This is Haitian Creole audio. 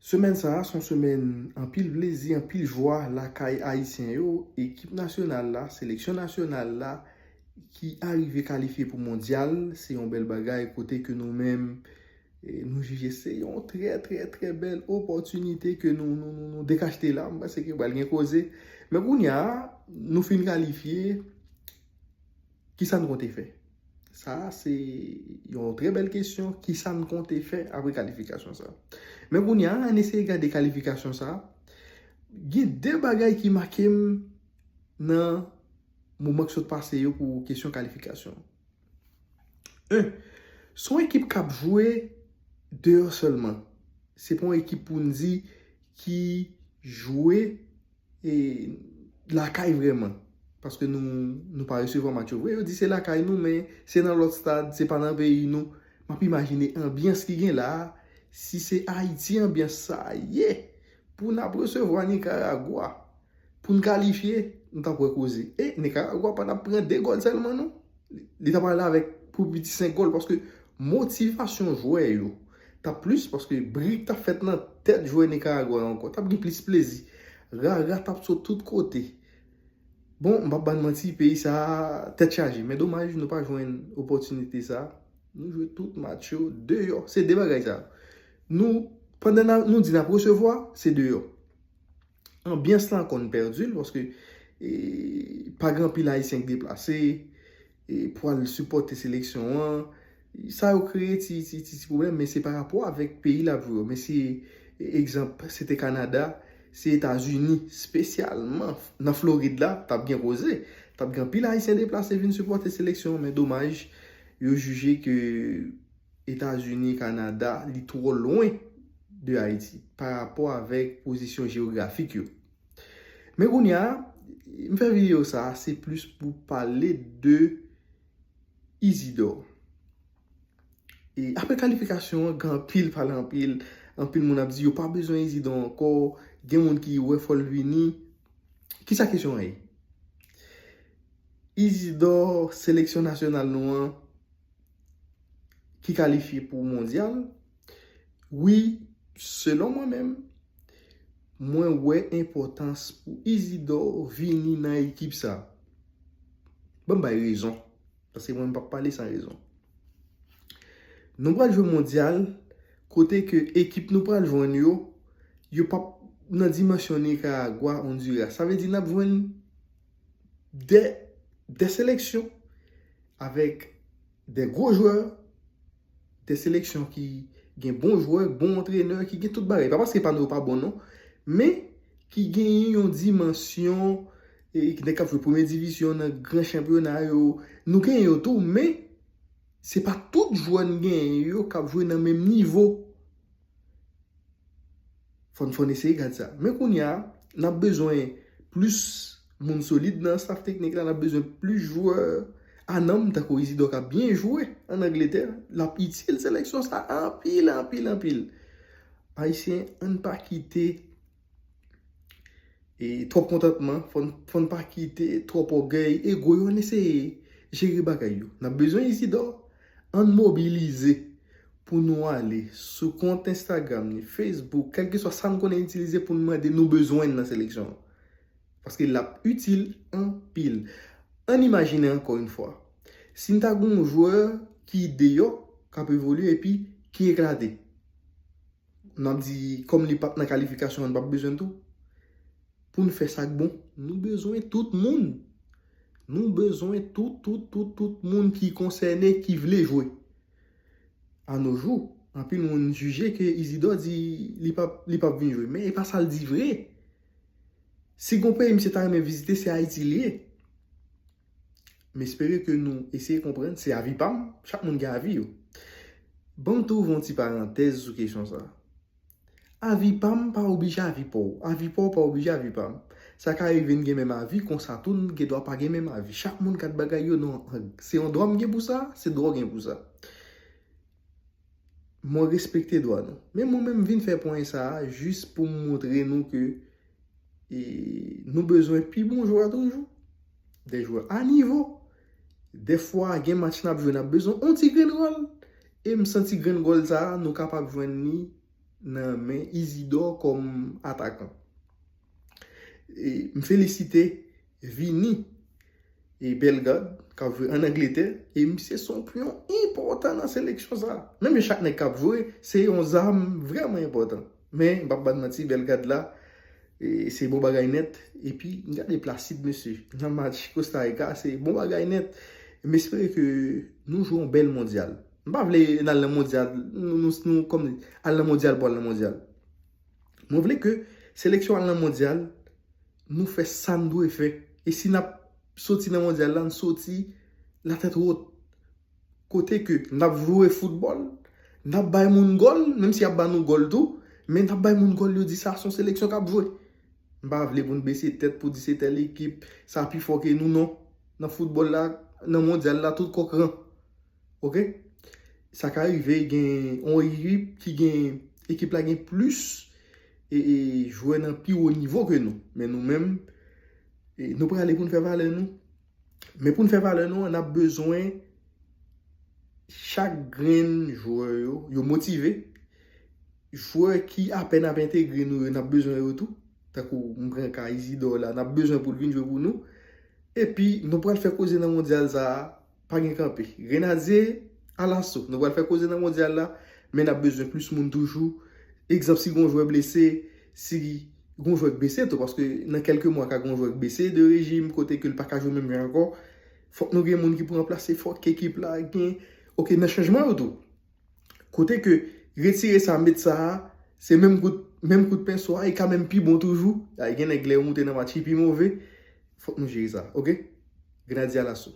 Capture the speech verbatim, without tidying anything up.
Semèn sa a se yon semèn anpil plezi, anpil jwa lakay Ayisyen yo. Ekip nasyonal la, seleksyon nasyonal la ki arive kalifye pou mondyal, se yon bèl bagay kote ke nou menm, e, nou jije se yon trè, trè, trè bèl opòtinite ke nou, nou, nou, nou dekachte la. M panse ke pral gen koze. Men kounye a, nou fin kalifye, kisa n konte fè? Sa a se yon trè bèl kesyon. Kisa n konte fè apre kalifikasyon sa a? Men kounye a, ann eseye gade kalifikasyon sa a. Gen de bagay ki make m nan moman k sot pase yo pou kesyon kalifikasyon. En, se yon ekip k ap jwe deyò sèlman. Se pa yon ekip pou n di ki jwe e, lakay vrèman. Paske nou, nou pa resevwa match yo vre. Yo di se lakay nou, men se nan lòt stad, se pa nan peyi nou. M ap imajine anbyans ki gen la a. Si se Ayiti anbyans sa a ye, pou n ap resevwa Nikaragwa, pou n kalifye, nou t ap wè koze. E Nikaragwa pa t ap pran de gòl sèlman, non. Li t ap ale avèk pou piti senk gòl, paske motivasyon jwè yo t ap plis, paske bri k t ap fèt nan tèt jwè Nikaragwa yo ankò. T ap gen plis plezi. Rara t ap sot tout kote. Bon, m p ap ba n manti, peyi sa a tèt chaje. Men domaj, nou pa jwenn opòtinite sa a. Nou jwe tout match yo deyò. Se de bagay sa a. Nou, pandan n a, nou di n ap resevwa, se deyò. Anbyans la ankò n pèdi l, paske, e, pa gen anpil Ayisyen k deplase, e, pou al sipòte seleksyon an. Sa yo kreye ti, ti, ti, ti pwoblèm, men se pa rapò avèk peyi l ap jwe yo. Men se, e, egzanp, se te Kanada, se Etazini, espesyalman nan Florid la, t ap gen koze. T ap gen anpil Ayisyen deplase vin sipòte seleksyon an, men domaj, yo jije ke Etazini, Kanada, li twò lwen de Ayiti pa rapò avèk pozisyon jewografik yo. Men kounye a, m fè videyo sa a, se plis pou pale de Isidor. E apre kalifikasyon an, gen anpil pale anpil, anpil moun ap di yo pa bezwen Isidor ankò, gen moun ki wè fò l vini. Kisa kesyon an ye? Isidor, seleksyon nasyonal nou an, ki kalifye pou mondyal. Wi, selon mwen menm, mwen wè enpòtans pou Isidor vini nan ekip sa. Ban m bay rezon, paske mwen m p ap pale san rezon. Nou pral jwe mondyal, kote ke ekip nou pral jwenn yo, yo p ap nan dimansyon Nikaragwa, Ondiras. Sa vle di n ap jwenn de, de seleksyon avèk de gwo jwè, de seleksyon ki gen bon jwè, bon antrenè, ki gen tout bagay. Pa paske pa nou yo pa bon, non. Men, ki genyen yon dimansyon, e, ki nèg k ap jwe premye divizyon nan gran chanpyona yo. Nou genyen yo tou, men se pa tout jwè n genyen yo k ap jwe nan menm nivo. Fò n, fò n eseye gad sa. Men kounye a, n ap bezwen plis moun solid nan staff teknik la, n ap bezwen plis jwè a nanm, tankou Isidor k ap byen jwe ann Angletè. L ap itil seleksyon sa anpil, anpil, anpil. Ayisyen, ann pa kite, e, twòp kontantman, fò n, fò n pa kite twòp ògèy, ego yo, ann eseye jere bagay yo. N ap bezwen Isidor, ann mobilize pou nou ale sou kont Instagram ni, Facebook, kèlkeswa sa n konnen itilize pou n mande nou bezwen l nan seleksyon an. Paske l ap itil anpil. Ann imajine ankò yon fwa, si n ta gen yon jwè ki deyò, k ap evolye epi ki eklate. N ap di, kòm li pa t nan kalifikasyon an, n p ap bezwen l tou. Pou n fè sa k bon, nou bezwen tout moun. Nou bezwen tout, tout, tout, tout moun ki konsène, ki vle jwe. A no jou, anpil moun jije ke Isidor di li p ap, li p ap vin jwe. Men e pa sa l di vre. Si gon peyi misye ta renmen vizite, se Ayiti li ye. M espere ke nou eseye konprann, se avi pa m, chak moun gen avi yo. Ban m tou ouvri yon ti parantèz sou kesyon sa a. Avi pa m pa oblije avi pa w. Avi pa w pa oblije avi pa m. Sa ka rive n gen menm avi, konsa tou n gen dwa pa gen menm avi. Chak moun gad bagay yo nan yon ang. Se yon dwa m gen pou sa, se dwa w gen pou sa. Mwen respekte dwa nou. Men mwen menm m vin fè pwen sa a jis pou m montre nou ke, e, nou bezwen pi bon jwè toujou. De jwè a nivo. Dèfwa gen match n ap jwe, n ap bezwen yon ti grenn gòl. E m santi grenn gòl sa a, nou kapab jwenn li nan men Isidore kòm atakan. E m felisite Vini e Bellegarde k ap jwe ann Angletè, e misye se yon pyon enpòtan nan seleksyon sa. Menm jan chak nèg k ap jwe, se yon zam vrèman enpòtan. Men m p ap ba n manti, Bellegarde la, e, se bon bagay nèt. Epi, n gade Placide, mesye, nan match Costa Rica, se bon bagay nèt. M espere ke nou jwe yon bèl mondyal. M pa vle n al nan mondyal, nou, nou, nou kòm al nan mondyal pou al nan mondyal. Mwen vle ke seleksyon al nan mondyal, nou fè sa n dwe fè. E si n ap soti nan mondyal la, n soti latèt wot. Kote ke n ap jwe foutbòl, n ap bay moun gòl, menm si y ap ba nou gòl tou, men n ap bay moun gòl, yo di sa se yon seleksyon k ap jwe. M pa vle pou n bese tèt pou di se tèl ekip, sa pi fò ke nou, non. Nan foutbòl la, nan mondyal la, tout kòk ran. Ok? Sa ka rive gen yon ekip ki gen, ekip la gen plis e, e jwè nan pi wo nivo ke nou. Men nou menm, e, nou prale pou n fè valè nou. Men pou n fè valè nou, n ap bezwen chak grenn jwè yo, yo motive. Jwè ki apèn ap entegre nou yo, n ap bezwen yo tou. Tankou m pran ka Isidore la, n ap bezwen pou l vin jwe pou nou. Epi, nou pral fè koze nan mondyal sa a, pa gen kanpe. Grenadye, alaso. Nou pral fè koze nan mondyal la, men n ap bezwen plis moun toujou. Egzanp, si gon jwè blese, si gon jwè k blese tou, paske nan kèlke mwa ka gon jwè k blese de rejim, kote ke l pa ka jwe menm jan ankò. Fòk nou gen moun ki pou ranplase, fòk ekip la gen, ok, nan chanjman yo tou. Kote ke retire sa, met sa a, se menm kout, menm kout penso a, e ka menm pi bon toujou. Ay, gen nèg lè yo moute nan match, li pi move. Fòk nou jere sa, ok? Grenadye alaso.